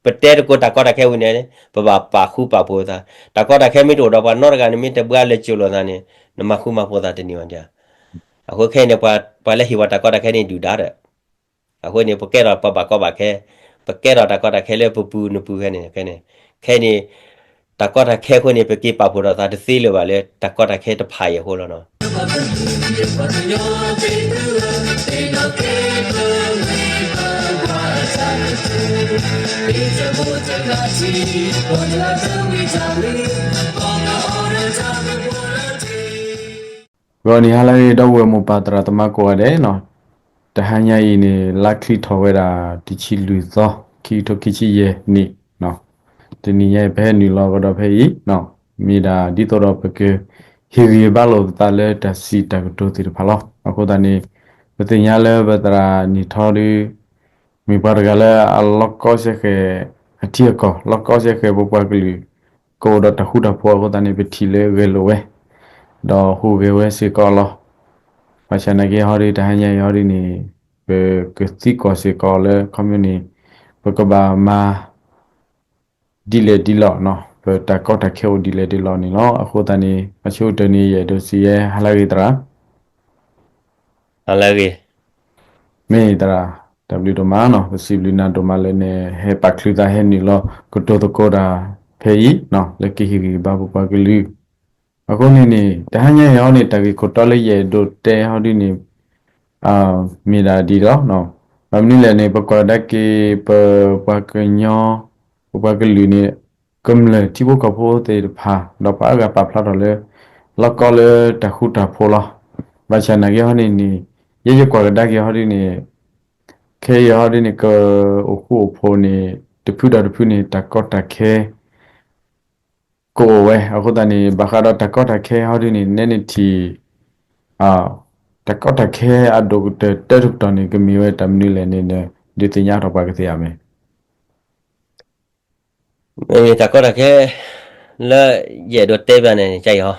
ပတဲတကိးတၢ်ကီတၢ်ခဲဝံၤန့ၣ် ပဘၣ်ပာ်ဃူပာ်ဖိးသး, တၢ်ကီတၢ်ခဲမ့ၢ်တအိၣ်ဒီးပှၤနီတဂၤန့ၣ် မ့ၢ်တဘှါလဲၤစိာ်လိာ်သးန့ၣ် နမၤဃူမၤဖိးသးတန့ၢ်ဘၣ်ဒၣ်. အဃိခဲအံၤန့ၣ် ပှၤလၢဟ့ၣ်ဝဲတၢ်ကီတၢ်ခဲန့ၣ်ဒုၣ်ဒါဒီး, အဃိန့ၣ် ပကဲထီၣ်ပှၤဘၣ်ကီဘၣ်ခဲ, ပကဲထီၣ်တၢ်ကီတၢ်ခဲလၢပပူၤနပူၤဖဲန့ၣ်, ခဲန့ၣ်, ခဲအံၤန့ၣ် တၢ်ကီတၢ်ခဲအဃိန့ၣ် ပက့ၤပာ်ဖှိၣ်ထီၣ်သးတသ့လၢၤဘၣ်လၢတၢ်ကီတၢ်ခဲတဖၣ်အံၤအဃိလီၤနီၤ. ဂီၤနံၤဟါလၢအဂ့ၤ ဒီပုၢ်ဝဲၢ်မိၢ်ပၢ်သရၣ်သမါကိးဂၤဒဲးနီၤ, တဟါညါအံၤန့ၣ် လါချံထီၣ်ဝဲဒၣ် တဆံလွံၢ်သီ, ခံကထိခံဆံယဲၢ်နံၣ်, တနံၤညါအံၤ ပဟဲနုာ်လီၤကဒီးဖဲအံၤ, မ့ၢ်ဒၣ်ဒ်သိးဒီးပက ဟ့ၣ်ဂံၢ်ဘါလိာ်ပသးလၢတၢ်စံးတၢ်ကတိၤသ့ၣ်တဖၣ်လီၤ. အဃိသတးန့ၣ် ပသ့ၣ်ညါလၢပသရၣ်နံၣ်ထီဒု မ့ၢ်ပှၤတဂၤလၢအလီၤကီစဲဃဲး အထံအကီၢ် လီၤကီစဲဃဲး ပပှၤကလုာ် ကအိၣ်ဒီးတၢ်ဃူတၢ်ဖိးအဃိသတးန့ၣ် ပထံၣ်လၢဂဲၤလိာ်ဝဲ ဒီးဟူးဂဲၤဝဲစ့ၢ်ကီးလီၤ. ဘၣ်ဆၣ်နာ်က့ဟီဒု တဟါညါအံၤဟီဒုန့ၣ် ပကသံကွၢ်စ့ၢ်ကီးလၢ ခီဖျိန့ၣ် ပကဘၣ်မၤ ဒ်လဲၣ်ဒ်လဲၣ်နီၤ, ပတၢ်ကီတၢ်ခဲအိၣ်ဒ်လဲၣ်ဒ်လဲၣ်န့ၣ်လီၤ. အဃိသတးန့ၣ် အဆိကတၢၢ်န့ၣ် ယအဲၣ်ဒိးစံးယဲ ဟါလၢအဂ့ၤသရၣ် ဟါလၢအဂ့ၤ, မ့ၢ်သရၣ်, တၢ်ဘျုးဒိၣ်မးနီၤ, ပစံးဘျုးနၤဒိၣ်မးလၢနဟဲပာ်ချုးသးဟဲနုာ်လီၤကတိၤသကိးတၢ်ဖဲအံၤ, လၢကဟ့ၣ်ဂံၢ်ဘါပပှၤကလုာ်, အဃိန့ၣ်န့ၣ် တဟါညါအံၤဟီန့ၣ် တၢ်ဂ့ၢ်ခိၣ်တီလၢယအဲၣ်ဒိးတဲဟီဒုန့ၣ် မ့ၢ်ဒၣ်ဒ်လီၤ. ဘၣ်မနုၤလဲၣ်န့ၣ် ပကွၢ်ကဒါက့ၤ ပပှၤကညီ ပပှၤကလုာ်န့ၣ် ကမျၢၢ်ထံဖိကီၢ်ဖိသ့ၣ်တဖၣ် ဒီးပှၤအါဂၤပာ်ဖျါထီၣ်လၢ လီၤကီလၢတၢ်ဃူတၢ်ဖိးလီၤ. ဘၣ်ဆၣ်နာ်က့ဟီန့ၣ်န့ၣ် ယဲယကွၢ်ကဒါက့ၤဟီဒုန့ၣ် ခဲအံၤဟီဒုန့ၣ် ကအိၣ်ဃူအိၣ်ဖိးန့ၣ် တဖုဒီးတဖုန့ၣ် တၢ်ကီတၢ်ခဲ ကအိၣ်ဝဲ. အဃိသတးန့ၣ် ဘၣ်ဃးဒီးတၢ်ကီတၢ်ခဲဟီဒုန့ၣ် နဲနထံၣ် တၢ်ကီတၢ်ခဲအဒိၣ်ကတၢၢ်တၢတကတီၢ်န့ၣ် ကမ့ၢ်ဝဲတၢ်မနုၤလဲၣ်န့ၣ် ဒုးသ့ၣ်ညါထီၣ်ပှၤကသ့ဧါမ့ၢ် မ့ၢ်တၢ်ကီတၢ်ခဲ လၢယအဲၣ်ဒိးတဲဘၣ်န့ၣ် ကယီၤ,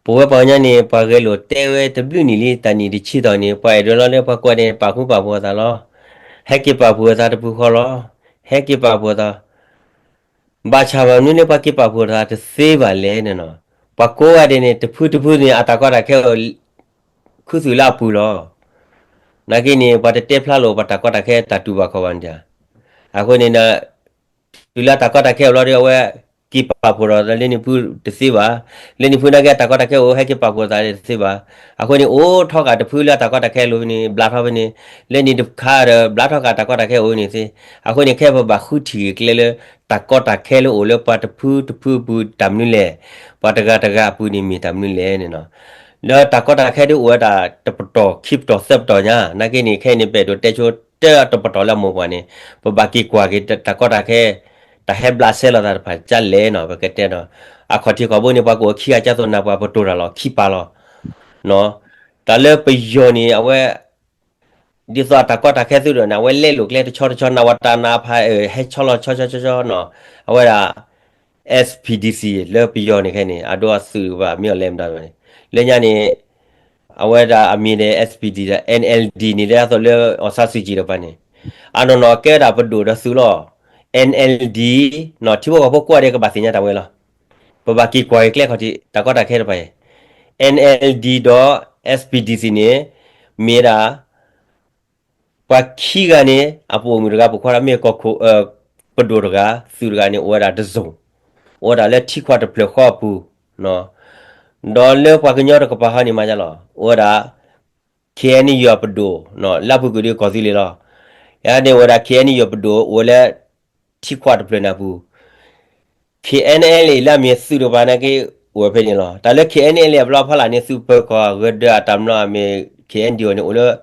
ပဝဲပှၤကညီန့ၣ် ပှၤဂဲၤလိာ်တဲဝဲတဘျုးနံၣ်လံ တၢ်နံၣ်တဆံတီၢ်န့ၣ် ပှၤအဲၣ်ဒိးလီၤလၢပှၤကွၢ်န့ၣ် ပာ်ဃူပာ်ဖိးသးလီၤ. ဟဲက့ၤပာ်ဖှိၣ်သးတပူၤဃီလီၤ. ဟဲက့ၤပာ်ဖှိၣ်သး ဘၣ်ဆၣ်ဘၣ်မနုၤန့ၣ် ပှၤက့ၤပာ်ဖှိၣ်သးတသ့ဘၣ်လဲၣ်န့ၣ်နီၤ. ပှၤကိးဂၤဒဲးန့ၣ် တဖုတဖုန့ၣ် အတၢ်ကီတၢ်ခဲအိၣ် ခူသူၣ်လၢအပူၤလီၤ. နာ်က့န့ၣ် ပှၤတတဲဖျါလိာ် ပှၤတၢ်ကီတၢ်ခဲတၢ်တူၢ်ဘၣ်ခီၣ်ဘၣ်န့ၣ်, အဃိန့ၣ် တုၤလၢတၢ်ကီတၢ်ခဲအိၣ်လီၤဒီး အဝဲက့ၤပာ်ဖှိၣ်ဒီးလၢန့ၣ်ဖုတသ့ဘၣ်. လၢန့ၣ်ဖုနာ်က့အတၢ်ကီတၢ်ခဲအိၣ် ဟဲက့ၤပာ်ဖှိၣ်သးတသ့ဘၣ်. အဃိန့ၣ် အိၣ်ထီၣ်ကးတဖုလၢအတၢ်ကီတၢ်ခဲလိၤဖဲန့ၣ် ဘျါထီၣ်ဖဲန့ၣ်, လၢန့ၣ်တခါဒီး ဘျါထီၣ်ကးတၢ်ကီတၢ်ခဲအိၣ်န့ၣ်သ့. အဃိန့ၣ် ခဲပဘၣ်ဃုထံၣ်ဂ့ၤကျဲလၢ တၢ်ကီတၢ်ခဲလၢအိၣ်လၢပှၤတဖုတဖုအပူၤတၢ်မနုၤလဲၣ်, ပှၤတဂၤတဂၤအပူၤန့ၣ်မ့ၢ်တၢ်မနုၤလဲၣ်န့ၣ်နီၤ. လၢတၢ်ကီတၢ်ခဲဒ်အိၣ်ဝဲဒၣ် တပတီၢ်ခံပတီၢ်သၢပတီၢ်ညါ, နာ်က့န့ၣ် ခဲအံၤန့ၣ် ပအဲၣ်ဒိးတဲဆိတၢ်တပတီၢ်လၢအမိၢ်ပှၢ်န့ၣ်, ပဘၣ်က့ၤကွၢ်က့ၤတၢ်ကီတၢ်ခဲ တၢ်ဟဲဘျးစဲလိာ်သးတဖၣ်ကလဲၣ်နီၤ, ပကတဲဒီး အခီၣ်ထံးခီၣ်ဘိန့ၣ် ပှၤကအိၣ်ခံဂၤကၢ်သိးနၢ်ပှၤပတိၢ်တၢ်လီၤခံပာ်လီၤ. တၢ်လၢပယီၤန့ၣ် အဝဲ ဒ်သိးအတၢ်ကီတၢ်ခဲသုဒီးန့ၣ် အဝဲလဲလိာ်ကျဲတဆီတဆီ နဝတ နအဖ ဟဲဆီလီၤဆီဆီဆီဆီနီၤ, အဝဲဒၣ် S P D C လၢပယီၤန့ၣ်ခဲန့ၣ် အဒိအသုးဘၣ်မ့ၢ်အီၤလဲၣ်မတၤန့ၣ်, လၢညါန့ၣ် အဝဲဒၣ်အမံၤန့ၣ် S P D C N L D န့ၣ် လၢအသိးလၢအီၣ်ဆါစုကံၣ်တဖၣ်န့ၣ်, အနီၢ်နီၢ်ကဲဝဲဒၣ်ပဒိၣ်ဒီးသုးလီၤ. N L D နီၤ ထံဖိကီၢ်ဖိကိးဂၤဒဲးကဘၣ်သ့ၣ်ညါတၢ်ဝဲလီၤ. ပဘၣ်က့ၤကွၢ်က့ၤကျဲခီၣ်ထံး တၢ်ကီတၢ်ခဲတဖၣ်အံၤ, N L D ဒီး S P D C န့ၣ် မ့ၢ်ဒၣ် ပှၤခံဂၤန့ၣ် အပအိၣ်မုၣ်တဂၤ ပခွါတဂၤ မ့ၢ်ကီၢ်ခိၣ် ပဒိၣ်တဂၤ သုးတဂၤန့ၣ် အိၣ်ဝဲဒၣ်တစိၤ, အိၣ်ဝဲဒၣ်လၢထံခွးတဖျၢၣ်ဃီအပူၤ, ဒီးလၢပှၤကညီတကပၤဟီန့ၣ်မးလီၤ အိၣ်ဝဲဒၣ် K N U အပဒိၣ်, လၢအပူၤကွံာ်ဒီးကီၢ်သူလ့ၤလီၤ. ယၤန့ၣ်အိၣ်ဝဲဒၣ် K N U အပဒိၣ် အိၣ်ဝဲလၢ ထံခွးတဖျၢၣ်န့ၣ်အပူၤ, K N L A လၢအမ့ၢ်သုးတကပၤနာ်က့ အိၣ်ဝဲဖဲန့ၣ်လီၤ. တၢ်လၢ K N L A အဘျီဖီလာ်န့ၣ် သုးပၢၤကီၢ်ဂၤဒဲးအတၢ်မနီၤအမ့ၢ် K N D O န့ၣ် အိၣ်လၢ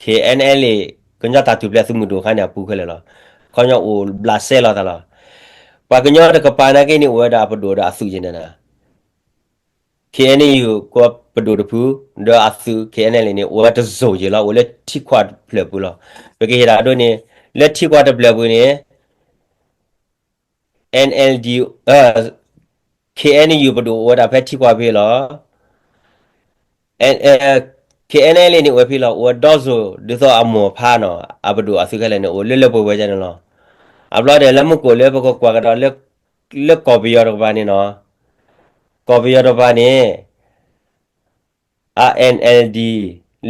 K N L A ကညီတၢ်ထူၣ်ဖျဲးသုးမုၢ်ဒိၣ်အခါန့ၣ် အပူၤခဲလၢာ်လီၤ. ခီပညီအိၣ်ဘျးစဲလိာ်သးလီၤ. ပှၤကညီတကပၤနာ်က့န့ၣ် အိၣ်ဝဲဒၣ်အပဒိၣ်ဒီးအသုးက့န့ၣ်, K N U ကပဒိၣ်တဖု ဒီးအသုး K N L A န့ၣ် အိၣ်ဝဲတစိၤက့လီၤ, အိၣ်လၢထံခွးတဖျၢၣ်ပူၤလီၤ. ပကဟ့ၣ်တၢ်ဒိန့ၣ် လၢထံခွးတဖျၢၣ်ပူၤန့ၣ် N L D, K N U ပဒိၣ်အိၣ်ဝဲဒၣ်ဖဲထံခွးဖဲလီၤ. K N L A န့ၣ်အိၣ်ဝဲဖဲလီၤ, အိၣ်ဝဲဒီစိၤ ဒ်သိးအမိၢ်ဖါနီၤ အပဒိၣ်အသုးခဲလၢာ်န့ၣ် အိၣ်လၢလၢပှဲၤပှဲၤကန့ၣ်လီၤ. အဘျီဒီးလၢမုၢ်ကိၣ်လၢပကကွၢ်ကဒီးလၢ လၢကီၢ်ပယီၤတကပၤန့ၣ်နီၤ, ကီၢ်ပယီၤတကပၤန့ၣ် NLD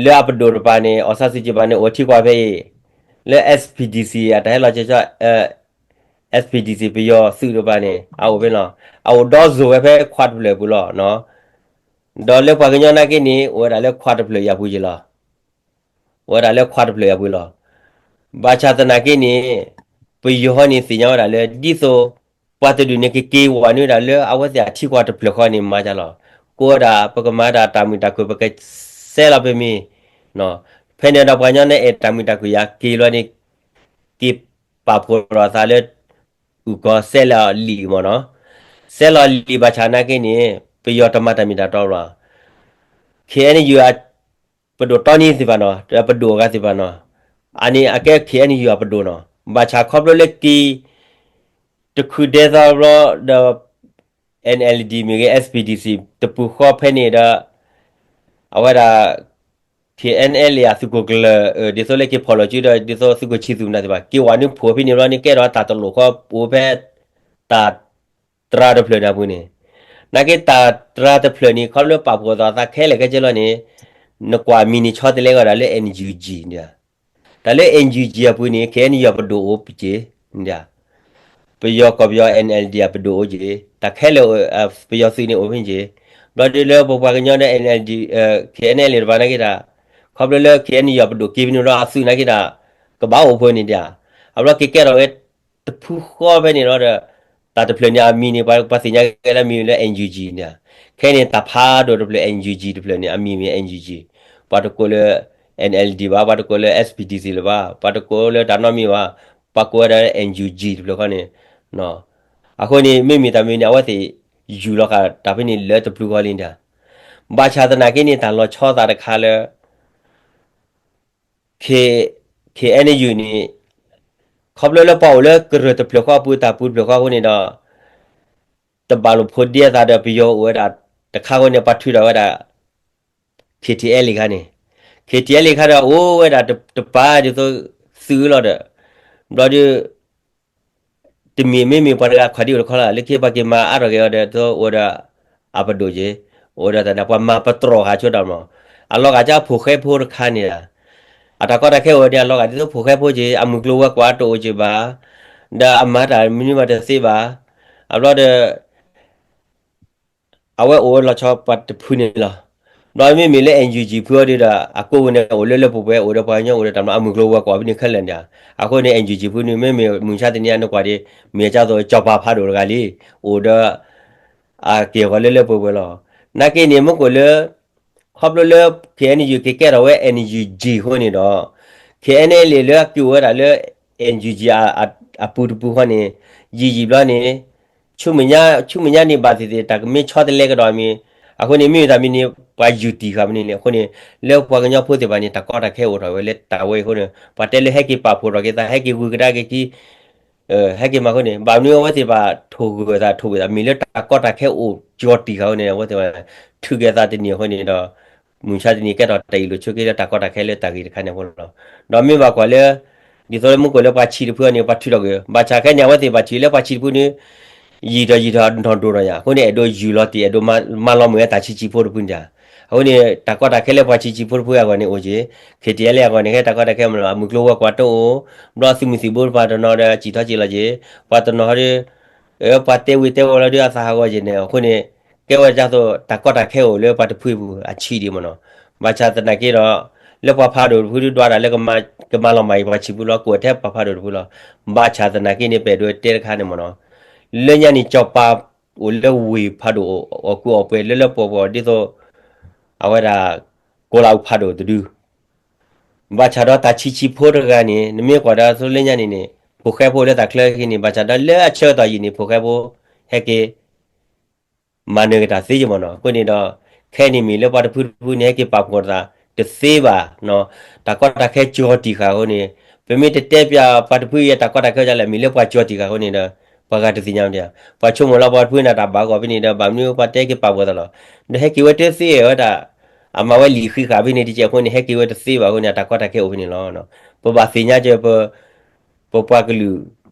လၢအပဒိၣ်တကပၤန့ၣ် အီၣ်ဆန်းစုကြည်တကပၤန့ၣ် အိၣ်ထံကီၢ်ဖဲအံၤ, လၢ SPDC အတၢ်ဟဲလီၤကဲကီ SPDC ပယီၤသုးတကပၤန့ၣ် အအိၣ်ဖဲနီၤ, အအိၣ်ဒီစိၤဝဲဖဲခွါတဖျၢၣ်အပူၤလီၤ. ဒီးလၢပှၤကညီနာ်က့န့ၣ် အိၣ်ဝဲဒၣ်လၢခွါတဖျၢၣ်အံၤအပူၤက့ၤလီၤ. အိၣ်ဝဲဒၣ်လၢခွါတဖျၢၣ်အံၤအပူၤလီၤ. ဘၣ်ဆၣ်သနာ်က့န့ၣ် ပယီၤန့ၣ်သ့ၣ်ညါဝဲဒၣ်လၢ ဒ်သိး ပှၤတဒူၣ်န့ၣ် ကက့ၤဝဲနုာ်ဝဲဒၣ်လၢအဝဲသ့ၣ်အထံကီၢ်တဖျၢၣ်ဃီန့ၣ် မၤဒ်လဲၣ်, ကိးဝဲဒၣ် ပကမၤတၢ်မုာ်တၢ်ခုၣ် ပကစဲးလီၤပမ့ၢ် ဖဲန့ၣ်ဒီးပှၤကညီန့ၣ်အဲၣ်တၢ်မုာ်တၢ်ခုၣ်ယၤ က့ၤလီၤန့ၣ် က့ၤပာ်ဖှိၣ်ထီၣ်အသးလၢ အုၣ်ကီၤစဲးလီၤလံာ်မ့ၢ်နီၤ, စဲးလီၤလံာ်ဘၣ်ဆၣ်နာ်က့န့ၣ် ပယီၤတမၤတၢ်မ့ၢ်တၢ်တီဘၣ်. KNU ပဒိၣ်တီနံသ့ၣ်တဖၣ်နီၤ, ပဒိၣ်အဂၤသ့ၣ်တဖၣ်နီၤ, အန့ၣ်အကဲ KNU အပဒိၣ်နီၤ, ဘၣ်ဆၣ်ခီဖျိလၢက့ၤ တခုဒဲသီဘျီဒီး NLD မ့ၢ်ဂ့ၤ SPDC တပူၤဃီဖဲန့ၣ်ဒီး အဝဲဒၣ် KNLA အသုးခိၣ်ကျၢၢ် ဒ်သိးလၢက့ၤဖီၣ်လိာ်စုဒီး ဒ်သိးသုးခိၣ်ဆံသူၣ်မနုၤသ့ၣ်တဖၣ် က့ၤဝဲနုာ်ဖှိၣ်ဖဲန့ၣ်ဘျီန့ၣ် ကဲထီၣ်တၢ်တလိၣ်ဃီ အိၣ်ဖဲ တၢ်တြါတဖျၢၣ်န့ၣ်အပူၤန့ၣ်, နာ်က့တၢ်တြါတဖျၢၣ်န့ၣ် ခီဖျိပာ်ဖှိၣ်သးသးခဲလၢာ်ခဲဆ့လီၤန့ၣ်, နကွၢ်မံၤန့ၣ်ဆီတလဲကီးဒၣ်လၢ NUG န့ၣ်, တၢ်လၢ NUG အပူၤန့ၣ် KNU ပဒိၣ်အိၣ်က့ၤ, ပယီၤကီၢ်ပယီၤ NLD အပဒိၣ်အိၣ်က့ၤ, တၢ်ခဲလၢာ် ပယီၤသုးန့ၣ်အိၣ်ဖဲန့ၣ်က့ၤ, ဘျီဒုလၢပပှၤကညီဒီး NLD KNLA တဖၣ်နာ်က့တၢ်, ခီဖျိလၢ KNU အပဒိၣ်က့ၤဖဲန့ၣ်ဘျီအသုးနာ်က့တၢ်, ကဘၣ်အိၣ်ဖဲန့ၣ်ဒၣ်, အဘျီက့ၤကဲထီၣ်ဝဲ တဖုဃီဖဲန့ၣ်လီၤဒီး, တၢ်တဖျၢၣ်န့ၣ်အမံၤန့ၣ် ပှၤသ့ၣ်ညါက့ၤလၢမံၤလၢ NUG န့ၣ်, ခဲန့ၣ်တၢ်ဖးဒိၣ်တဖျၢၣ် NUG တဖျၢၣ်န့ၣ် အမံၤမ့ၢ် NUG, ပှၤတကိးလၢ NLD ဘၣ်, ပှၤတကိးလၢ SPDC လၢၤဘၣ်, ပှၤတကိးလၢတၢ်နီတမံၤဘၣ်, ပှၤကိးဝဲဒၣ်လၢ NUG တဖျၢၣ်ဃီန့ၣ်, အဃိန့ၣ် မ့မ့ၢ်တၢ်မံၤန့ၣ် အဝဲသ့ၣ်ယူၢ်လီၤဃာ်တၢ်ဖဲန့ၣ်လၢတပျုၤဃီလံဒၣ်, ဘၣ်ဆၣ်သနာ်က့န့ၣ် တၢ်လီၤဆီသးတခါလၢ K, KNU န့ၣ်, ခီဖျိလၢပှၤအိၣ်လၢကရၢၢ်တဖျၢၣ်ဃီ အပူၤတၢ်ပူၤတဖျၢၣ်ဃီအဃိန့ၣ်ဒီး, တဘၣ်လိာ်ဖိးဒ့အသးဒီး ပယီၤအိၣ်ဝဲဒၣ်တခါအဃိန့ၣ် ပှၤထုးထီၣ်ဝဲဒၣ် KTLA ခါန့ၣ်, KTLA ခါဒီးအိၣ်ဝဲဒၣ်တပၤဒ်သိးသုးလီၤဒီး, ဘျီဒု တမ့ၢ်မ့မ့ၢ်ပှၤတဂၤခီၣ်ဒံးအိၣ်တခီလီၤ, လၢခံပှၤက့ၤမၤအါထီၣ်က့ၤအီၤဒီး သိးအိၣ်ဒီးအပဒိၣ်က့ၤ, အိၣ်ဒီးတၢ်န့ၣ် ပှၤမၤပတြီၢ်ဃာ်ဆိတၢ်မး, အလီၤဂာ်က့ၤဖိၣ်ဃဲဖိတခါန့ၣ်, အတၢ်ကီတၢ်ခဲအိၣ်န့ၣ် အလီၤဂာ်ဒ်သိးဖိၣ်ဃဲဖိက့ၤ, အမုၢ်ကျိၤဝဲၤကွာ်တအိၣ်က့ၤဘၣ်, ဒီးအမၤတၢ်မနုၤမးတသ့ဘၣ်, အဘျီဒီး အဝဲအိၣ်ဝဲလီၤဆီပှၤတဖုန့ၣ်လီၤ. ဘျီမ့မ့ၢ်လၢ NUG ဖုအီၤဒုဒီး အကိးဝဲန့ၣ် အိၣ်လၢလၢပှဲၤပှဲၤ အိၣ်ဒီးပှၤကညီအိၣ်ဒီးတၢ်မၤ အမုၢ်ကျိၤဝဲၤကွာ်ဖဲန့ၣ်ခဲလၢာ်န့ၣ်, အဃိန့ၣ် NUG ဖုန့ၣ် မ့မ့ၢ်မုၢ်ဆါတနံၤအံၤနကွၢ်ဒံး မ့ၢ်ကသိးကၠီၤပၤဖးဒိၣ်တဂၤလံ, အိၣ်ဒီး အက့ၢ်အဂီၤလၢလၢပှဲၤပှဲၤလီၤ. နာ်က့န့ၣ် မ့ၢ်ကွၢ်လၢ ခီဖျိလၢ KNU က့ၤကဲထီၣ်ဝဲ NUG အဃိန့ၣ်ဒီး KNLA လၢအက့ၤအိၣ်ဝဲဒၣ်လၢ NUG အပူၤတပူၤဃီန့ၣ် ယံာ်ယံာ်ဘျီန့ၣ် ဆူမဲာ်ညါ ဆူမဲာ်ညါန့ၣ်ဘၣ်သ့ၣ်သ့ၣ် တၢ်ကမ့ၢ်ဆီတလဲကဒီးမ့ၢ်, အဃိန့ၣ် မ့မ့ၢ်တၢ်မံၤန့ၣ် ပှၤယူၤတံၢ်ဃာ်မနုၤန့ၣ် အဃိန့ၣ် လၢပှၤကညီဖိသ့ၣ်တဖၣ်န့ၣ် တၢ်ကီတၢ်ခဲအိၣ်ထီၣ်ဝဲလၢတၢ်ဝဲအံၤအဃိန့ၣ် ပှၤတဲလၢဟဲက့ၤပာ်ဖှိၣ်ထီၣ်က့ၤသး ဟဲက့ၤဂုၤကဒါက့ၤခံ ဟဲက့ၤမၤအဃိန့ၣ် ဘၣ်မနုၤအဝဲသ့ၣ်တဖၣ်ထိၣ်ဂၢၢ်သးထိၣ်ဝဲသး မ့ၢ်လၢတၢ်ကီတၢ်ခဲအိၣ်ကၠီတံၢ်ဃာ်အဃိန့ၣ် အဝဲသ့ၣ်တဖၣ် ထုးက့ၤသးတနံၤအဃိန့ၣ်ဒီး မုၢ်ဆါတနံၤကဲထီၣ်တၢ်အံၤလိာ်ဆိက့လၢ တၢ်ကီတၢ်ခဲလၢတၢ်ဂ့ၢ်တခါန့ၣ်အဃိလီၤ. ဒီးမ့ၢ်ဘၣ်ကွၢ်လၢ ဒ်သိးလၢမုၢ်ကိၣ်လၢပှၤဆံးတဖုန့ၣ် ပှၤထုးထီၣ်က့ၤ ဘၣ်ဆၣ်ခဲန့ၣ် အဝဲသ့ၣ်ပှၤထံၣ်လၢပှၤဆံးတဖုန့ၣ် ယံာ်ထီၣ်ယံာ်ထီၣ်နီၢ်ဒိၣ်ထီၣ်ယၤ အဃိန့ၣ် အဲၣ်ဒိးယူၢ်လီၤတံၢ် အဲၣ်ဒိးမၤလီၤမုၢ်ဝဲတၢ်ဆံးဆံးဖိတဖုန့ၣ်တၢ်, အဃိန့ၣ် တၢ်ကီတၢ်ခဲလၢပှၤဆံးဆံးဖိတဖုအဂီၢ်န့ၣ်အိၣ်က့ၤ, KTLA အဂီၢ်န့ၣ် ခဲတၢ်ကီတၢ်ခဲမ့ၢ်လီၤ အမုၢ်ကျိၤဝဲၤကွာ်တအိၣ်, ဘျီသုးမုၢ်သံၣ်ဘိတဖၣ်တနီၤဒီး စံၣ်ထီၣ်စံၣ်လီၤက့ၤ, ပှၤတနီၤဒီး ပှၤတဲဝံၤတဲဝီၤလီၤဒုးအသးဟးဂီၤက့ၤန့ၣ် အဃိန့ၣ် ကဲဝဲဒ်သိးတၢ်ကီတၢ်ခဲအိၣ်လၢပှၤတဖုအပူၤအဆံးဒံးမ့ၢ်နီၤ, ဘၣ်ဆၣ်သနာ်က့ဒီး လၢပှၤဖးဒိၣ်တဖုဒုးဒွးတၢ်လၢ ကမၤလီၤမၢ်အံၤပှၤဆံးဖုလီၤ ကိးထဲပှၤဖးဒိၣ်တဖုလီၤ, ဘၣ်ဆၣ်သနာ်က့န့ၣ် ပအဲၣ်ဒိးတဲတခါန့ၣ်မ့ၢ်နီၤ, လၢညါန့ၣ် ကၠီၤပၤအိၣ်လၢဝ့ၢ်ဖးဒိၣ် အီၣ်ကူအီၣ်ပှဲၤလၢလၢပှဲၤပှဲၤဒ်သိး အဝဲဒၣ် ကိလးအူဖးဒိၣ်တဒု ဘၣ်ဆၣ်ဒီးတၢ်ဆံးဆံးဖိတဂၤန့ၣ် နမ့ၢ်ကွၢ်ဒီးသိးလၢညါန့ၣ်န့ၣ် ဖိၣ်ဃဲဖိလၢတၢ်ချၢက့ၤန့ၣ် ဘၣ်ဆၣ်ဒီးလၢအဆၢကတီၢ်ယံာ်န့ၣ် ဖိၣ်ဃဲဖိ ဟဲက့ၤ မၤနၢၤက့ၤတၢ်သ့ယမ့ၢ်နီၤ, အဃိန့ၣ်ဒီး ခဲအံၤန့ၣ်မ့ၢ်လၢပှၤတဖုတဖုန့ၣ် ဟဲက့ၤပာ်ဖှိၣ်သးတသ့ဘၣ်, တၢ်ကီတၢ်ခဲကၠီတံၢ်ဃာ်အဃိန့ၣ်, ပမ့ၢ်တတဲပၠးပှၤတဖုအံၤတၢ်ကီတၢ်ခဲဒ်လဲၣ် မ့ၢ်လၢပှၤကၠီတံၢ်ဃာ်အဃိန့ၣ်ဒီး ပှၤဂၤတသ့ၣ်ညါဒံး, ပှၤဆိကမိၣ်လီၤပှၤတဖုန့ၣ်တၢ်ဘၣ်ဂီၢ်ဖဲန့ၣ်ဒီး ဘၣ်မနုၤပှၤတဲက့ၤပာ်ဖှိၣ်သးလီၤ, ဒီးဟဲက့ၤဝဲတသ့ဝဲဒၣ်, အမၤဝဲလံာ်ဃံးဃာ်ဖဲန့ၣ်တကဲးအဃိန့ၣ် ဟဲက့ၤဝဲတသ့ဘၣ်အဃိန့ၣ် အတၢ်ကီတၢ်ခဲအိၣ်ဖဲန့ၣ်လီၤ. ပဘၣ်သ့ၣ်ညါက့ၤ ပပှၤကလုာ်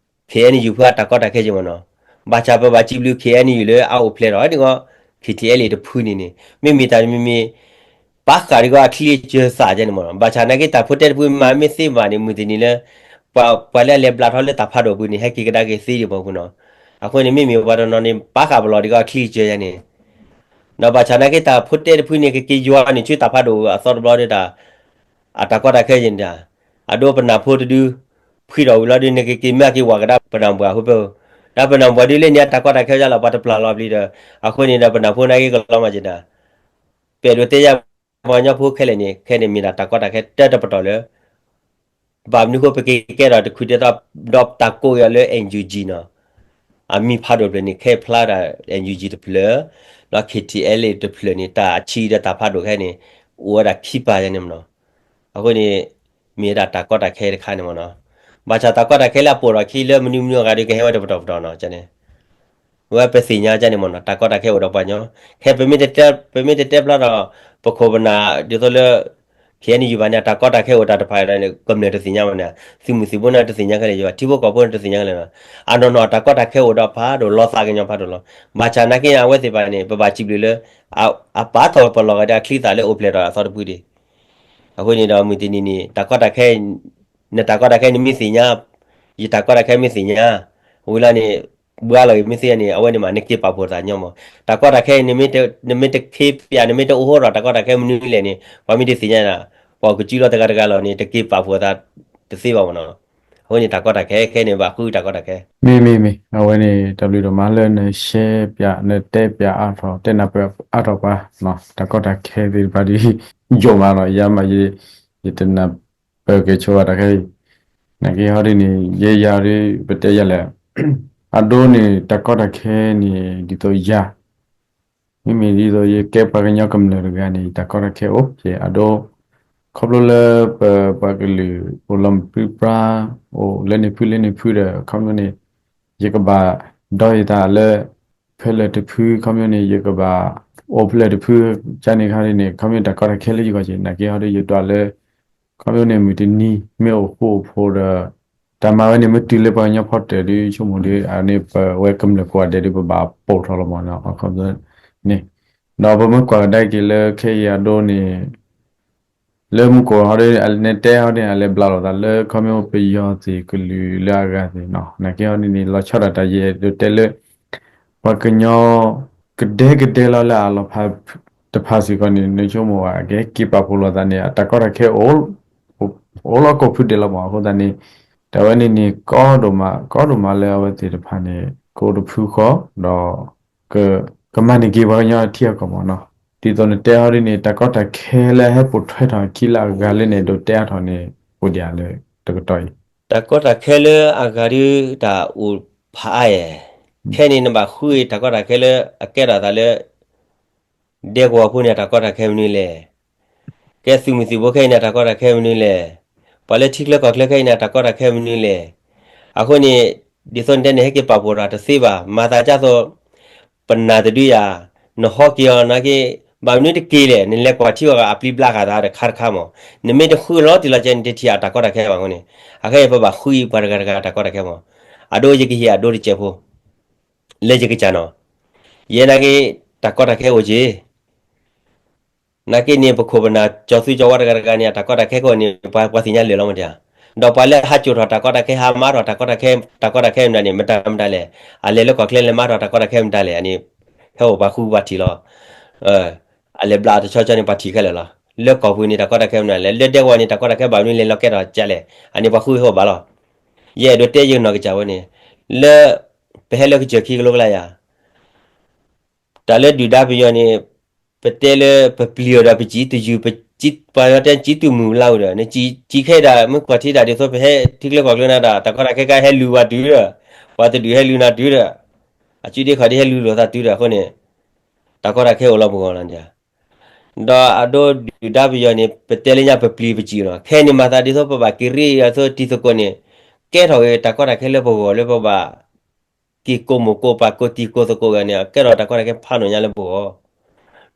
ခ့ၣ်အဲၣ်ယူၣ်ဖိအတၢ်ကီတၢ်ခဲက့မ့ၢ်နီၤ. ဘၣ်ဆၣ်ပဘၣ်စံးဘျုး ခ့ၣ်အဲၣ်ယူၣ်လၢအအိၣ်ဖျဲၣ်ထီၣ်ဒ်ကီး ခ့ၣ်ထံၣ်အဲၣ်လ့ၣ်တဖုန့ၣ်န့ၣ် မ့မ့ၢ်တၢ်မ့မ့ၢ် ပာ်ဃာ်ဒ်ကီးအချံအစၢၤသးကဲန့ၣ်မ့ၢ်နီၤ. ဘၣ်ဆၣ်နာ်က့တၢ်ဖိတဲတဖုမၤမ့ၢ်သ့မးန့ၣ် မုၢ်တနံၤလၢ ပှၤ ပှၤလၢအလဲၤဘျးထီၣ်လၢတၢ်ဖးဒိၣ်ပူၤန့ၣ် ဟဲက့ၤကဒါက့ၤသ့ဒံးပှၤပူၤနီၤ. အဃိန့ၣ် မ့မ့ၢ်ပှၤတနီၤန့ၣ် ပာ်ဃာ်ပလီၢ်ဒ်ကီးအချံအစၢၤယါန့ၣ် ဒီးဘၣ်ဆၣ်နာ်က့တၢ်ဖိတဲတဖုန့ၣ် ကက့ၤယွၤန့ၣ် ဆူတၢ်ဖးဒိၣ်အသီတဘျီဒီး အတၢ်ကီတၢ်ခဲယဲန့ၣ် အဒိပနၢ်ဖိတဒု ဖှံထီၣ်ဝံၤလီၤဒုး နကက့ၤမၢက့ၤဝၤကဒါပနၢ်ပှၢ်အဃိဖဲ ဒီးပနၢ်ပှၢ်ဒုးလၢန့ၣ် အတၢ်ကီတၢ်ခဲယါလီၤ ပှၤတပျၢ်လီၤပျံၤဒီး အဃိန့ၣ်ဒီးပနၢ်ဖိနာ်က့ကလီၤမၢ်က့ၤတၢ် ပဲၣ်ဒိးတဲယါ ပှၤကညီဖိခဲလၢာ်န့ၣ် ခဲန့ၣ်မ့ၢ်ဒၣ်တၢ်ကီတၢ်ခဲတၢတပတီၢ်လၢ ဘၣ်မနုၤဃိပက့ၤကဲထီၣ်တခုးတဲသီ ဒီးတၢ်ကိးက့ၤအီၤလၢ NUG နီၤ. အမံၤဖးဒိၣ်ဖျၢၣ်န့ၣ် ခဲဖျါဒၣ် NUG တဖျၢၣ် ဒီး ခ့ၣ်ထံၣ်အဲၣ်လ့ၣ်တဖျၢၣ်န့ၣ် တၢ်အဆံးဒီးတၢ်ဖးဒိၣ်ခဲန့ၣ် အိၣ်ဝဲဒၣ်ခံပၤယါန့ၣ်မ့ၢ်နီၤ. အဃိန့ၣ် မ့ၢ်ဝဲဒၣ်တၢ်ကီတၢ်ခဲတခါန့ၣ်မ့ၢ်နီၤ. ဘၣ်ဆၣ်တၢ်ကီတၢ်ခဲလၢအပိာ်ထီၣ်ခံလၢမနုၤမနုၤအဂၤဒီးကဟဲဝဲတပတီၢ်ပတီၢ်နီၤန့ၣ် ဝဲပသ့ၣ်ညါကန့ၣ်မ့ၢ်နီၤ တၢ်ကီတၢ်ခဲအိၣ်ဒီးပှၤကညီ ခဲပမ့ၢ်တတဲဖျါဒီး ပခိၣ်ပနၢ်ဒ်သိးလၢ ခ့ၣ်အဲၣ်ယူၣ်ဘၣ်န့ၣ် တၢ်ကီတၢ်ခဲအိၣ်တၢ်တဖၣ်န့ၣ် ကမျၢၢ်တသ့ၣ်ညါဘၣ်န့ၣ် သုးမုၢ်သံၣ်ဘိန့ၣ်တသ့ၣ်ညါခဲလၢာ်ယွၤ ထံဖိကီၢ်ဖိန့ၣ်တသ့ၣ်ညါခဲလၢာ်နီၤ. အနီၢ်နီၢ်တၢ်ကီတၢ်ခဲအိၣ်ဒီးဖးဒိၣ်လီၤသးကညီၤဖးဒိၣ်လီၤ. ဘၣ်ဆၣ်နာ်က့အဝဲသ့ၣ်တဖၣ်န့ၣ် ပဘၣ်စံးဘျုးလၢ အပာ်ထီၣ်ပလီၢ်ဂၤဒီးအချံသၣ်လၢအိၣ်ဖျဲၣ်ထီၣ်အသီတဖုဒံး အဃိန့ၣ်ဒီးမုၢ်တနံၤန့ၣ် တၢ်ကီတၢ်ခဲ နတၢ်ကီတၢ်ခဲနမ့ၢ်သ့ၣ်ညါ ယတၢ်ကီတၢ်ခဲမ့ၢ်သ့ၣ်ညါ ဝံၤလီၤန့ၣ် ဘှါလီၤဂ့ၤမ့ၢ်သ့ၣ်ညါန့ၣ် အဝဲန့ၣ်မး နက့ၤပာ်ဖှိၣ်သးညီမး တၢ်ကီတၢ်ခဲ နမ့ၢ်တခ့ပၠး နမ့ၢ်တအိၣ်ဟိထီၣ်တၢ်ကီတၢ်ခဲမနုၤလဲၣ်န့ၣ် ပှၤမ့ၢ်တသ့ၣ်ညါဒၣ် ပှၤကစုလီၤတဂၤတဂၤလီၤန့ၣ် တက့ၤပာ်ဖှိၣ်သးတသ့ဘၣ်မးနီၤ. အဃိန့ၣ် တၢ်ကီတၢ်ခဲခဲန့ၣ် ဘၣ်ဃုတၢ်ကီတၢ်ခဲ မ့မ့ၢ်မ့ၢ် အဝဲန့ၣ် တၢ်ဘျုးဒိၣ်မးလၢနရှဲပၠး နတဲပၠးအါထီၣ် တဲနၢ်ပၢၢ်အါထီၣ်ပှၤ တၢ်ကီတၢ်ခဲသ့ၣ်တဖၣ်ဒ် ယိာ်မးလီၤ ယၤမး ယတနၢ်ပၢၢ်က့ၤဆိဘၣ်တၢ်ခဲအံၤ နာ်က့ဟီဒ်န့ၣ် ယဲယၤဒ် ပတဲယၤလဲၣ် အဒိန့ၣ် တၢ်ကီတၢ်ခဲန့ၣ် ဒ်သိးယၤ မ့မ့ၢ်ဒ်သိးယကဲပှၤကညီကမျၢၢ်တဂၤန့ၣ် တၢ်ကီတၢ်ခဲအိၣ်ကဲအဒိ ခီဖျိလၢပပှၤကလုာ်အိၣ်လီၤမုၢ်ပြံပြါ အိၣ်လၢန့ၣ်ဖုလၢန့ၣ်ဖုဒီး ခီဖျိန့ၣ် ယကဘၣ်ဒီယသးလၢ ဖဲလဲၣ်တဖု ခီဖျိန့ၣ် ယကဘၣ်အိၣ်ဖဲလဲၣ်တဖု ကန့ၣ်ခါဒ်န့ၣ် ခီဖျိတၢ်ကီတၢ်ခဲလၢယဂီၢ်က့ၤ နာ်က့ဟီဒ်ယဒွးလၢ ခီဖျိန့ၣ်မုၢ်တနံၤ မ့ၢ်အိၣ်ဃူအိၣ်ဖိးဒီး တၢ်မၤဝဲန့ၣ် မ့ၢ်တုၤလၢပှၤကညီဖီတၢၣ်ဒ်ဆိကမိၣ်ဒီး အန့ၣ်ပဝဲကမျၢၢ်ကိးဂၤဒဲးဒ်ပဘၣ်ပိာ်ထီၣ်လီၤမးနီၤ ခီဖျိန့ၣ် ဒီးပမ့ၢ်ကွၢ်ကဒါက့ၤလၢခဲအံၤအဒိန့ၣ် လၢမူကီၢ်ဟီဒ်န့ၣ် အလဲၤတဲဟီဒ်န့ၣ် အလဲၤဘျးလိာ်သးလၢခီဖျိပယီၤသ့ၣ်ကလုာ်လၢအဂၤသ့ၣ်နီၤ နာ်က့ဟီဒ်န့ၣ် လီၤဆီဒၣ်တၢ်ယအဲၣ်ဒိးတဲလၢ ပှၤကညီ ကဒဲကဒဲလီၤလၢအလီၤဖးတဖၣ်စ့ၢ်ကီးန့ၣ် နဆိကမိၣ်ဘၣ် အကဟဲက့ၤပာ်ဖှိၣ်လိာ်သးန့ၣ် အတၢ်ကီတၢ်ခဲအိၣ် အိၣ်လီၤကိးဖုဒဲးလီၤမး အဃိသတးန့ၣ် တၢ်ဝဲန့ၣ်န့ၣ် ကီဒိၣ်မး ကီဒိၣ်မးလၢအဝဲသ့ၣ်တဖၣ်န့ၣ် ကအိၣ်တဖုဃီ ဒီး ကမၤန့ၢ်က့ၤပှၤကညီထံအကီၢ်မးနီၤ ဒ်သိးနတဲဟီဒ်န့ၣ် တၢ်ကီတၢ်ခဲလၢအဟဲပိာ်ထွဲထီၣ်အခံလၢအဂၤလၢန့ၣ် ဒိးတဲအါထီၣ်န့ၣ် အိၣ်ဒံးဧါလၢတကတီၢ်အံၤ တၢ်ကီတၢ်ခဲလၢအဂၤဒ်တၢ်အိၣ်ဖးအါအဲၣ် ခဲန့ၣ်နဘၣ်ဃုတၢ်ကီတၢ်ခဲလၢအကဲထီၣ်သးလၢ ဒဲကဝီၤဖိန့ၣ် အတၢ်ကီတၢ်ခဲမနုၤလဲၣ်. ကဲသုးမုၢ်သံၣ်ဘိခဲအံၤန့ၣ် အတၢ်ကီတၢ်ခဲမနုၤလဲၣ်. ပှၤလၢထံချၢကီၢ်ချၢခဲအံၤန့ၣ် အတၢ်ကီတၢ်ခဲမနုၤလဲၣ်. အဃိန့ၣ် ဒ်သိးနတဲန့ၣ် ဟဲက့ၤပာ်ဖှိၣ်ထီၣ်တသ့ဘၣ်. မၤသးဒ်သိး ပနာ်တဒုယၤ, နဟီက့ၤအီၤနာ်က့, ဘၣ်မနုၤတက့ၤလဲၣ်. နလဲၤကွၢ်ထံအီၤဂၤအပျံၤဘျးဃာ်သးတခါတခါမး. နမ့ၢ်တဃုလီၤတံၢ်လီၤဆဲးန့ၣ် တထံၣ်အတၢ်ကီတၢ်ခဲဘၣ်အဃိန့ၣ်, အခဲအံၤပဘၣ်ဃုအံၤပှၤတဂၤတဂၤအတၢ်ကီတၢ်ခဲမး. အဒိယကဟ့ၣ်အဒိတစဲးဖိ လၢယကစၢ်နီၤ, ယဲနာ်က့ တၢ်ကီတၢ်ခဲအိၣ်က့ၤ, နာ်က့န့ၣ် ပခိၣ်ပနၢ် ကၠီၤသူကၠီၤဝါတဂၤတဂၤန့ၣ် အတၢ်ကီတၢ်ခဲကအိၣ်န့ၣ် ပှၤသ့ၣ်ညါလၢာ်လီၤမးတဧါ. ဒီးပှၤလၢဟးစိာ်ထီၣ်တၢ်ကီတၢ်ခဲ ဟးမၤထီၣ်တၢ်ကီတၢ်ခဲ တၢ်ကီတၢ်ခဲမတၤန့ၣ် မတၤမတၤလဲၣ်. အလဲၤလၢကီၢ်ချၢလဲၤမၤထီၣ်တၢ်ကီတၢ်ခဲမတၤလဲၣ်. အန့ၣ် ဟဲအိၣ်ပှၤဃုပှၤထံၣ်လီၤ. အလဲၤဘျးတဆီဆီန့ၣ် ပှၤထံၣ်ခဲလၢာ်လီၤ. လၢကီၢ်ပူၤန့ၣ် တၢ်ကီတၢ်ခဲမနုၤလဲၣ်, လၢဒဲကဝီၤန့ၣ် တၢ်ကီတၢ်ခဲဘၣ်မနုၤလဲၣ် လီၤကဲထီၣ်ကလဲၣ်. အန့ၣ်ပှၤဃုဟဲအိၣ်ဘၣ်လီၤ. ယအဲၣ်ဒိးတဲယနီၢ်ကစၢ်ဝဲန့ၣ်, လၢ ပဟဲလၢကစၢၢ်ခံကလိကလါယၤ တၢ်လၢဒုၣ်ဒါပယီၤန့ၣ် ပတဲလၢပပျံၤအီၤဒီးပစံးတယုၢ်, ပစံးပှၤတဲစံးတုၤမုၢ်လၢ်ဝဲဒီး နစံးခဲဒၣ် မ့ၢ်ကွၢ်ထံဒၣ်ဒ်သိးပဟဲထံချၢကီၢ်ချၢနၤဒီး တၢ်ကီတၢ်ခဲကဟဲလူၤပှၤတုၤဒီး ပှၤတဒုးဟဲလူၤနၤတုၤဒီး အစုဒ့ခီၣ်ဒ့ဟဲလူၤလိာ်သးတုၤဒီးအဃိန့ၣ် တၢ်ကီတၢ်ခဲအိၣ်လီၤပဂီၢ်လီၤန့ၣ်. ဒီးအဒိဒုၣ်ဒါပယီၤန့ၣ် ပတဲလၢညါပပျံၤပစံးလီၤ. ခဲန့ၣ်မၤသးဒ်သိးပဘၣ်က့ၤရ့အသိးတံၤသကိးန့ၣ် ကဲထီၣ်ဂ့ၤတၢ်ကီတၢ်ခဲလၢပဂီၢ်လၢပဘၣ် က့ၤကိးမိၢ်ကိးပၢ်ကိးတံၤကိးသကိးဂၤန့ၣ် ကဲထီၣ်တၢ်ကီတၢ်ခဲဖးဒိၣ်ညါလၢပဂီၢ်.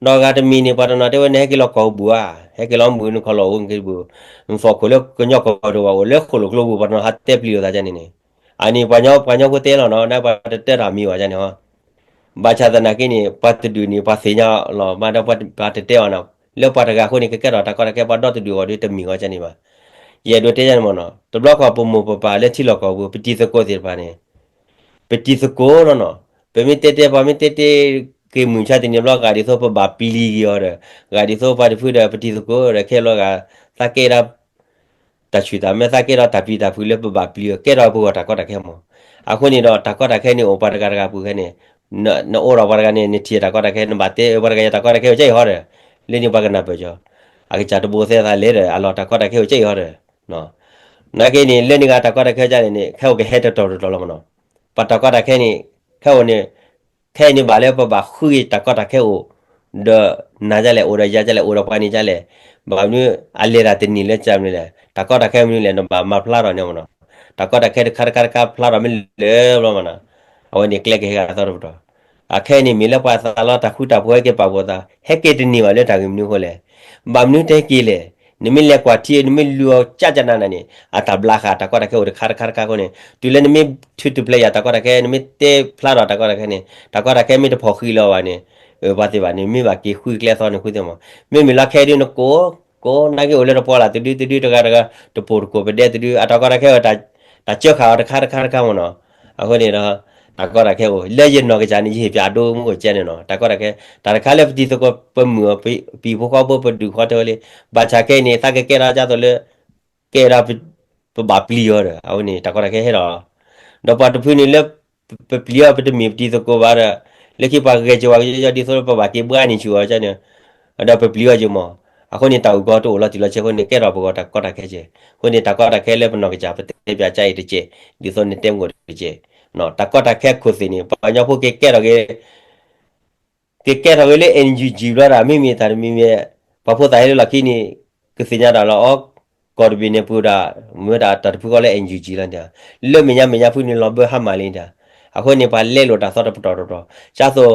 ဒီးဂၤတမံၤန့ၣ် ပှၤတနီၤတဲဝဲန့ၣ် ဟဲက့ၤလီၤကီၢ်ပူၤဧါ, ဟဲက့ၤလီၤမုၢ်နခီၣ်လီၢ်အိၣ်က့ၤပူၤ, နသီၣ်ခိၣ်လၢကညီကီၢ်ဒိၣ်ဘၣ်အိၣ်လၢဃိၣ်လိာ်ကျိပူၤ ပှၤတနီၤဟးတဲပျံၤလိာ်သးန့ၣ်န့ၣ် အန့ၣ်ပှၤညီ ပှၤညီဖိတဲလီၤနီၤ နပှၤတတဲတၢ်မံၤဘၣ်န့ၣ်ဟီ, ဘၣ်ဆၣ်သနာ်က့န့ၣ် ပှၤတဒူၣ်န့ၣ် ပှၤသ့ၣ်ညါလီၤ မၤဒီးပှၤတတဲအီၤနီၤ, လၢပှၤတဂၤအဃိန့ၣ် ကကဲထီၣ်တၢ်ကီတၢ်ခဲပှၤဒီတဒူၣ်အဂီၢ်ဒီးတမံၤအဂီၢ်န့ၣ်ဘၣ်. ယအဲၣ်ဒိးတဲယၤန့ၣ်မ့ၢ်နီၤ တဘျီဃီပမိၢ်ပပၢ်လၢထံလီၢ်ကီၢ်ပူၤ ပတံၤသကိးသ့ၣ်တဖၣ်န့ၣ် ပတံၤသကိးလီၤနီၤ, ပမ့ၢ်တဲတဲ ပှၤမ့ၢ်တဲတဲ က့ၤမုၢ်ဆါတနံၤဘျီ ဂၤဒ်သိးပဘၣ်ပျံၤက့ၤအီၤဒီး ဂၤဒ်သိးပှၤတဖုဒီးပတံၤသကိးဒီး ခဲလီၤဂာ် သးကဲဒီး တၢ်ဆူၣ်တၢ်မဲ သးကဲဒီးတၢ်ပျံၤတၢ်ဖုးလၢပဘၣ်ပျံၤအီၤ ကဲထီၣ်ပဂီၢ်တၢ်ကီတၢ်ခဲမး. အဃိန့ၣ်ဒီး တၢ်ကီတၢ်ခဲန့ၣ်အိၣ်ပှၤတဂၤတဂၤပူၤခဲန့ၣ်, နအိၣ်ဒီးပှၤတဂၤန့ၣ် နထံၣ်တၢ်ကီတၢ်ခဲ နဘၣ်တဲပှၤတဂၤ ယတၢ်ကီတၢ်ခဲအိၣ်ကဲအံၤဟီဒီး လၢန့ၣ်ပှၤကနၢ်ပၢၢ်ကီၤ, အကစၢ်တဘိသဲသးလဲၤဒီး အလီၢ်တၢ်ကီတၢ်ခဲအိၣ်ကဲအံၤဟီဒီး နာ်က့န့ၣ် လၢန့ၣ်ဂၤတၢ်ကီတၢ်ခဲကန့ၣ် ခဲအိၣ်ကဟဲတတီၤတတီၤလီၤမ့ၢ်နီၤ. ပှၤတၢ်ကီတၢ်ခဲန့ၣ် ခဲအိၣ်န့ၣ် ခဲအံၤန့ၣ်ဘၣ်လၢပဘၣ်ဃုက့ၤတၢ်ကီတၢ်ခဲအိၣ် ဒီးနၤဒ်လဲၣ် အိၣ်ဒီးယၤဒ်လဲၣ် အိၣ်ဒီးပှၤန့ၣ်ဒ်လဲၣ်, ဘၣ်မနုၤအလဲၤတၢ်တန့ၢ်လၢကမနုၤလဲၣ် တၢ်ကီတၢ်ခဲမနုၤလဲၣ် နဘၣ်မၤဖျါထီၣ်န့ၣ်မ့ၢ်နီၤ. တၢ်ကီတၢ်ခဲတခါတခါတခါဖျါထီၣ်မ့ၢ်လၢဘျီမ့ၢ်နီၤ, အဝဲန့ၣ်ကျဲကဟဲဂၤသီတပတီၢ်. အခဲအံၤန့ၣ်မ့ၢ်လၢပှၤသးလီတၢ်ဃူတၢ်ဖိးဟဲက့ၤပာ်ဖှိၣ်သး ဟဲက့ၤတန့ၢ်ဘၣ်လၢတၢ်ဂ့ၢ်မနုၤအဃိလဲၣ်. ဘၣ်မနုၤတဟဲက့ၤလဲၣ်, နမ့ၢ်လဲၤကွၢ်ထံ နမ့ၢ်လူၤအီၤကၠးကၠးနးနးန့ၣ် အတၢ်ဘျါဃာ်တၢ်ကီတၢ်ခဲအိၣ်တခါတခါတခါအဃိန့ၣ် တုၤလၢနမ့ၢ်ထုးထူၣ်ဖျဲးယာ်တၢ်ကီတၢ်ခဲ နမ့ၢ်တဲဖျါထီၣ်တၢ်ကီတၢ်ခဲန့ၣ် တၢ်ကီတၢ်ခဲမ့ၢ်တဖီၣ်ဃံလီၤဘၣ်န့ၣ် ပှၤသ့ၣ်တဖၣ်န့ၣ် မ့ၢ်ဘၣ်က့ၤဃုကျဲသီန့ၣ်ဃုသ့ၣ်မး, မ့မ့ၢ်လၢခဲဒုးနကိး ကိးနာ်က့အိၣ်လၢတပှီလၢ်တဒုတဒုတဂၤတဂၤ တပိာ်တကိးပဒဲတဒု အတၢ်ကီတၢ်ခဲအိၣ် တၢ်စၢဃာ်အီၤတခါတခါတခါမ့ၢ်နီၤ. အဃိန့ၣ်ဒီး တၢ်ကီတၢ်ခဲအိၣ် လၢယနီၢ်ကစၢ်န့ၣ် ယဟ့ၣ်ပၠးအဒိမုၢ်အိၣ်ကဲန့ၣ်နီၤ တၢ်ကီတၢ်ခဲ တၢ်တခါလၢပတံၤသကိးပမုာ်အီၤ ပဟံၣ်ဖိဃီဖိပဒုးဃီတဲဝဲလံ, ဘၣ်ဆၣ်ခဲအံၤန့ၣ် သးကကဲထီၣ်ဒ်သိးလၢ ကဲဒီး ပဘၣ်ပျံၤအီၤဒီး အဝဲန့ၣ် တၢ်ကီတၢ်ခဲဟဲဒီး ဒီးပှၤတဖုန့ၣ်လၢ ပပျံၤအီၤ ပတမ့ၢ်ပတံၤသကိးဘၣ်ဒီး လၢခံပှၤဂဲၤကဝၤကယီဒ်သိးလၢပဘၣ်က့ၤဘှါန့ၢ်ဆူၣ်အီၤန့ၣ် ဒီးပပျံၤအီၤက့ၤမး, အဃိန့ၣ် တၢ်အုၣ်ကီၤတအိၣ်လီၤတံၢ်လီၤဆဲးအဃိန့ၣ် ကဲထီၣ်ပဂီၢ်တၢ်ကီတၢ်ခဲကဲ, အဃိန့ၣ် တၢ်ကီတၢ်ခဲလၢပနီၢ်ကစၢ် ပတဲပၠးကါအံၤတကဲး, ဒ်သိးနတဲမုၢ်အိၣ်တကဲး, တၢ်ကီတၢ်ခဲခိၣ်သ့ၣ်န့ၣ် ပှၤကညီဖိက့ၤကဲထီၣ်က့ၤ က့ၤကဲထီၣ်က့ၤလၢ NUG ဘျီဒီး မ့မ့ၢ်တၢ်တမံၤမ့ၢ် ပှၤဖိသၣ်ဟဲလၢလီၢ်ခံန့ၣ် ကသ့ၣ်ညါတၢ်လီၤအီၤ ကီၢ်တဘ့ၣ်န့ၣ် ပှၤဒၣ် မ့ၢ်ဒၣ်တၢ်တဖုဃီလၢ NUG လီၤန့ၣ်, လၢမဲာ်ညါမဲာ်ညါဖုန့ၣ် လီၤဘၢဟါမၢ်လံန့ၣ်, အဃိန့ၣ် ပှၤလဲလိာ်တၢ်သီတပတီၢ်တပတီၢ်, ကၢ်သိး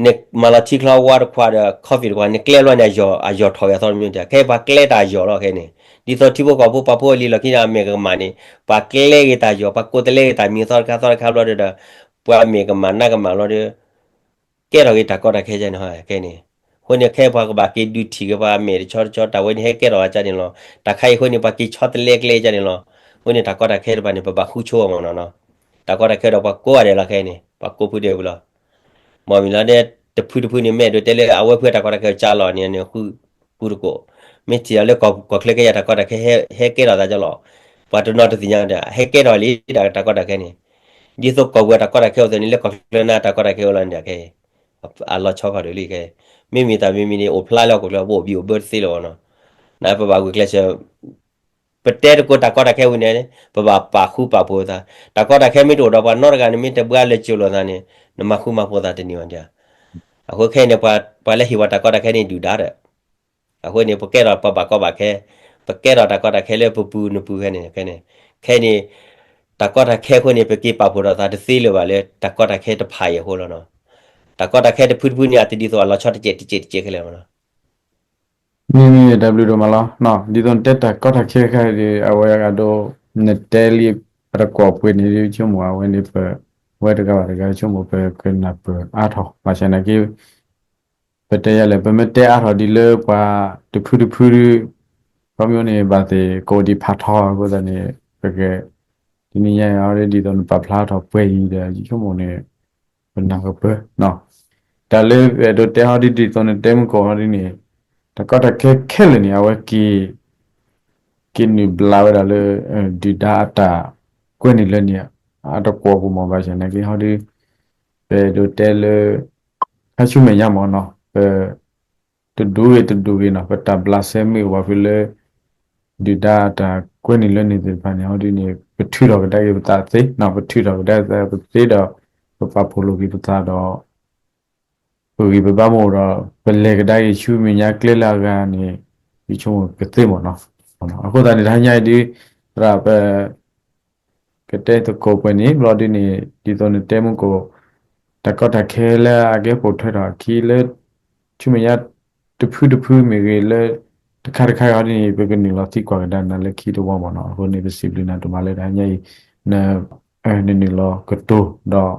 နမၤလီၤထံချီဝါတခွးဒီး coffee တခွး နကျဲဘျီန့ၣ် အယီၢ်ထီၣ်ဝဲအသီတမံၤန့ၣ်, ခဲအံၤပှၤကျဲတၢ်ယီၢ်လီၤခဲအံၤန့ၣ်, ဒ်သိးထံဖိကီၢ်ဖိပှၤဖိအလံၤလီၢ်ခံန့ၣ် အမဲာ်ကမၣ်န့ၣ် ပှၤကျဲက့ၤတၢ်ယီၢ် ပှၤကိးတလဲက့ၤတၢ်မံၤသီတခါသီတခါဘျီဒီး ပှၤအမဲာ်ကမၣ်နးကမၣ်လီၤဒီး ကဲထီၣ်က့ၤတၢ်ကီတၢ်ခဲကဲန့ၣ်ဟီခဲအံၤန့ၣ်, အဃိန့ၣ် ခဲအံၤပှၤကဘၣ်က့ၤဒုးထံၣ်က့ၤပှၤအမဲာ်တဆီတဆီ တၢ်ဝဲန့ၣ်ဟဲကဲထီၣ်အကါန့ၣ်လီၤ, တၢ်ခါအံၤအဃိန့ၣ် ပှၤက့ၤဆီတလဲကျဲကဲန့ၣ်လီၤ, အဃိန့ၣ် တၢ်ကီတၢ်ခဲတဖၣ်န့ၣ် ပဘၣ်ဃုဆိအီၤမ့ၢ်နီၤနီၤ, တၢ်ကီတၢ်ခဲဒီးပှၤကိးဂၤဒဲးလီၤခဲအံၤန့ၣ် ပှၤကိးဖုဒဲးပူၤလီၤ မ့ၢ်မ့ၢ်လီၤဒီး တဖုတဖုန့ၣ် မ့ၢ်အဲၣ်ဒိးတဲလၢအဝဲဖုအတၢ်ကီတၢ်ခဲကၢ်လီၤန့ၣ် ဃုတကိး, မ့ၢ်ထံၣ်လီၤလၢကီၢ်ချၢခဲအံၤ တၢ်ကီတၢ်ခဲဟဲကဲထီၣ်သးကၢ်လီၤ, ပှၤတနီၤတသ့ၣ်ညါဒီး ဟဲကဲထီၣ်လံဒီးတၢ်ကီတၢ်ခဲန့ၣ်, ဒ်သိးကီၢ်ပူၤအတၢ်ကီတၢ်ခဲအိၣ်သ့ၣ်န့ၣ် လၢကီၢ်ချၢန့ၣ်တၢ်ကီတၢ်ခဲအိၣ်လီၤန့ၣ်ဒီးခဲအံၤ, အလီၤဆီဖးဒိၣ်လံခဲအံၤ, မ့မ့ၢ်တၢ်မံၤမံၤန့ၣ် အိၣ်ဖျါလၢဟီၣ်ခိၣ်ချၢ ပအိၣ်ဘံၣ်အိၣ်ဘၢတသ့လၢၤဘၣ်နီၤ, နပဘၣ်ဂုာ်ကျဲးစၢး ပတဲတကိးတၢ်ကီတၢ်ခဲဝံၤန့ၣ် ပဘၣ်ပာ်ဃူပာ်ဖိးသး, တၢ်ကီတၢ်ခဲမ့ၢ်တအိၣ်ဒီးပှၤနီတဂၤန့ၣ် မ့ၢ်တဘှါလဲၤစိာ်လိာ်သးန့ၣ် နမၤဃူမၤဖိးသးတန့ၢ်ဘၣ်ဒံး, အဃိခဲအံၤန့ၣ် ပှၤလၢဟ့ၣ်ပှၤတၢ်ကီတၢ်ခဲန့ၣ်ဒုၣ်ဒါဒီး, အဃိန့ၣ် ပကဲထီၣ်ပှၤဘၣ်ကီဘၣ်ခဲ, ပကဲထီၣ်တၢ်ကီတၢ်ခဲလၢပပူၤနပူၤခဲန့ၣ်, ခဲန့ၣ်, တၢ်ကီတၢ်ခဲအဃိန့ၣ် ပက့ၤပာ်ဖှိၣ်ထီၣ်သးတသ့လၢၤဘၣ်လၢတၢ်ကီတၢ်ခဲတဖၣ်အံၤအဃိလီၤနီၤ, တၢ်ကီတၢ်ခဲတဖုတဖုန့ၣ် အတဒ်သိးအလီၤဆီတကဲးတကဲးတကဲးခဲလၢာ်မနီၤ မ့မ့ၢ်တၢ်ဘျုးဒိၣ်မးလီၤ, ဒ်သိးနတဲတၢ်ကီတၢ်ခဲတခါအံၤဒီး အဝဲအဒိ နတဲလံအတကွီၢ်ပှဲၤန့ၣ် ဆိကမိၣ်အဝဲန့ၣ်ပ ဝဲတဂၤဘၣ်တဂၤ ဆိကမိၣ်ပကနၢ်ပၢၢ်အါထီၣ် ဘၣ်ဆၣ်သနာ်က့ ပတဲယၤလဲၣ် ပမ့ၢ်တဲအါထီၣ်ဒ်လၢပှၤတဖုတဖု ခီပညီန့ၣ် ဘၣ်သ့ၣ်ကိးဒံးဖးထီအဃိသတးန့ၣ် ပက တနံၤညါအံၤ ဒ်သိးနပာ်ဖျါထီၣ်ပှဲၤအံၤဒီး ယဆိကမိၣ်န့ၣ် ပနၢ်ကပၢၢ် တၢ်လၢပအဲၣ်ဒိးတဲဟီဒ် ဒ်သိးနတဲမုၢ်ကီၢ်ဟီဒ်န့ၣ် တၢ်ကီတၢ်ခဲခဲလၢာ်န့ၣ် အဝဲက့ၤ က့ၤနုာ်ဘျးဝဲဒၣ်လၢ ဒုၣ်ဒါအတၢ်ကွဲနုာ်လၢန့ၣ် အတကွီၢ်ပူၤမး ဘၣ်ဆၣ်သနာ်က့ဟီဒ် ပအဲၣ်ဒိးတဲလၢ ခါဆူမဲာ်ညါမးနီၤ ပ တဒူဂ့ၤတဒူဂ့ၤနီၤ ပတၢ်ဘျးစဲမ့ၢ်အိၣ်ဘၣ်ဖဲလၢ ဒုၣ်ဒါအတၢ်ကွဲနုာ်လၢန့ၣ်သ့ၣ်တဖၣ်န့ၣ် ဟီဒ်န့ၣ် ပထုးထီၣ်ကဒါက့ၤပသးသ့နီၤ ပထုးထီၣ်ကဒါက့ၤပသးသ့ဒီး ပပာ်ဖှိၣ်လိာ်က့ၤပသးဒီး ပဂံၢ်ပဘါမ့ၢ်အိၣ်ဒီး ပလဲၤကဒါက့ၤဆူမဲာ်ညါကျဲလၢအဂၤန့ၣ် ယဆိကမိၣ်ကသ့မ့ၢ်နီၤ အဃိသတးန့ၣ် တဟါညါအံၤဒ် သရၣ်ပ ကတဲသကိးပှဲၤန့ၣ် ဘျီဒ်န့ၣ် ဒ်သိးနတဲမုၢ်ကီၢ် တၢ်ကီတၢ်ခဲလၢအကဲပိာ်ထွဲထီၣ်အခံလၢ ဆူမဲာ်ညါတဖုတဖုမ့ၢ်ဂ့ၤလၢ တခါတခါအံၤဒ်န့ၣ် ပကနုာ်လီၤသံကွၢ်ကဒါနၤလၢခံတဝီမ့ၢ်နီၤ အဃိန့ၣ် ပစံးဘျုးနၤဒိၣ်မးလၢတဟါညါအံၤ န နနုာ်လီၤကတိၤဒီး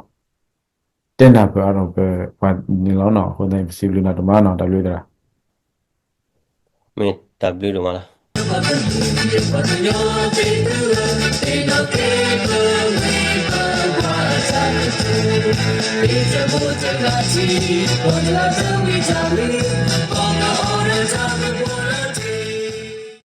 တဲနၢ်ပၢၢ်အါထီၣ်ပှၤန့ၣ်လီၤနီၤ. အဃိသတးန့ၣ် ပစံးဘျုးနၤဒိၣ်မးနီၤ, တၢ်ဘျုးသရၣ်. မ့ၢ်တၢ်ဘျုးဒိၣ်မးလီၤ.